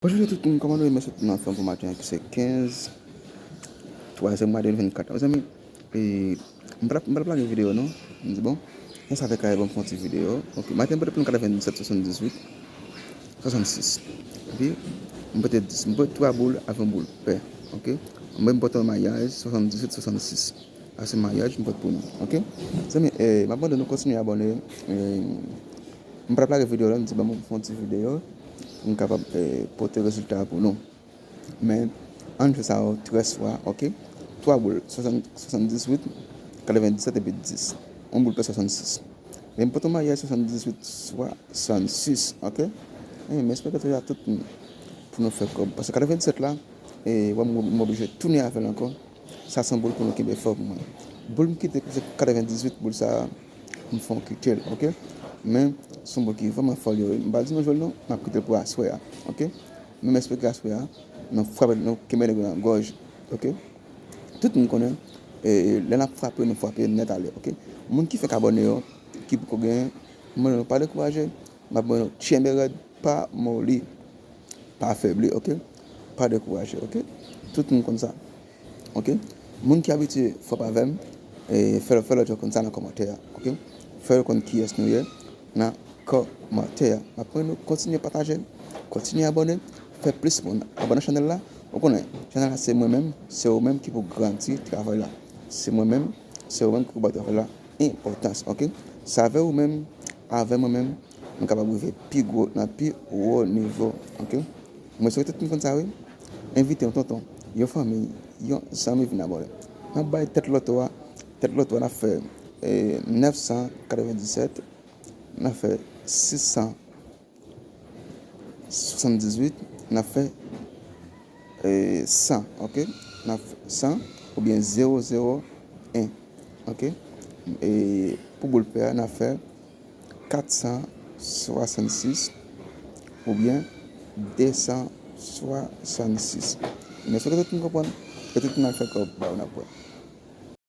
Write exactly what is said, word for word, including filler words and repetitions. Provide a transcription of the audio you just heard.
Bonjou tout moun, kòman nou ye? Mèsi tout moun anfòm pou maten an ki se kenz twazyèm mwa de mil vennkat. Mezanmi, e, m pa t ap, m pa t ap lage videyo non. M di bon, sa sa fè kare ban m fè yon ti videyo. Ok, maten m pote pou nou katrevenndisèt, swasanndizuit, swasannsis. Epi m pote dis, m pote twa boul avè yon boul pè. Ok, mwen m pote yon mayaj swasanndizuit, swasannsis. Sa se mayaj m pote pou nou. Ok, zanmi, e, m ap mande nou kontinye abòne. E, m pa t ap lage videyo la, m di ban m fè yon ti videyo pou m kapab, e, pote rezilta a pou nou. Men, ann fè sa yo trèz fwa, ok? Twa boul, swasanndizuit, katrevenndisèt epi dis. Yon boul pè swasannsis. Men m pote yon mayaj swasanndizuit, swasannsis, ok? E, men espere ke tout moun pou nou fè kòb. Paske katrevenndisèt la, e, wè m, m oblije tounen avè l ankò. Sa se yon boul pou nou kenbe fò pou mwen. Boul m kite se katrevenndisèt, boul sa a, m fè yon kite l, ok? Men, se yon boul ki vrèman fò li ye. M pa di nou jwe l non, m ap kite l pou aswè a, ok? Men m espere aswè a, nou frape, nou kenbe nèg yo nan gòj, ok? Tout moun konnen, e, lè n ap frape, nou frape nèt ale, ok? Moun ki fèk abòne yo, ki poko genyen, m mande nou pa dekouraje, m ap mande nou tchenbe rèd, pa moli, pa febli, ok? Pa dekouraje, ok? Tout moun konn sa. Ok? Moun ki abitye frape avè m, e, fè, fè lòt yo konn sa nan kòmantè a, ok? Fè yo konn kiyès nou ye nan kòmantè a. M ap mande nou kontinye pataje, kontinye abòne, fè plis moun abòne chanèl la. Ou konnen, chanèl la se mwen menm, se ou menm ki pou grandi travay la. Se mwen menm, se ou menm ki pou bay travay la enpòtans, ok? Se avè ou menm, avè mwen menm, nou kapab rive pi gwo, nan pi wo nivo, ok? Mwen swete tout moun konn sa, wi. Envite yon tonton, yon fanmi, yon zanmi vin abòne. N ap bay tèt loto a, tèt loto a n ap fè, e, nèf san katrevenndisèt, n ap fè sis san swasanndizuit, n ap fè, e, san, ok? N ap fè san oubyen zewo zewo en, ok? E pou boul pè a, n ap fè kat san swasannsis oubyen de san swasannsis. Men èske tout moun konprann? E tout moun al fè kòb ba yo n ap wè.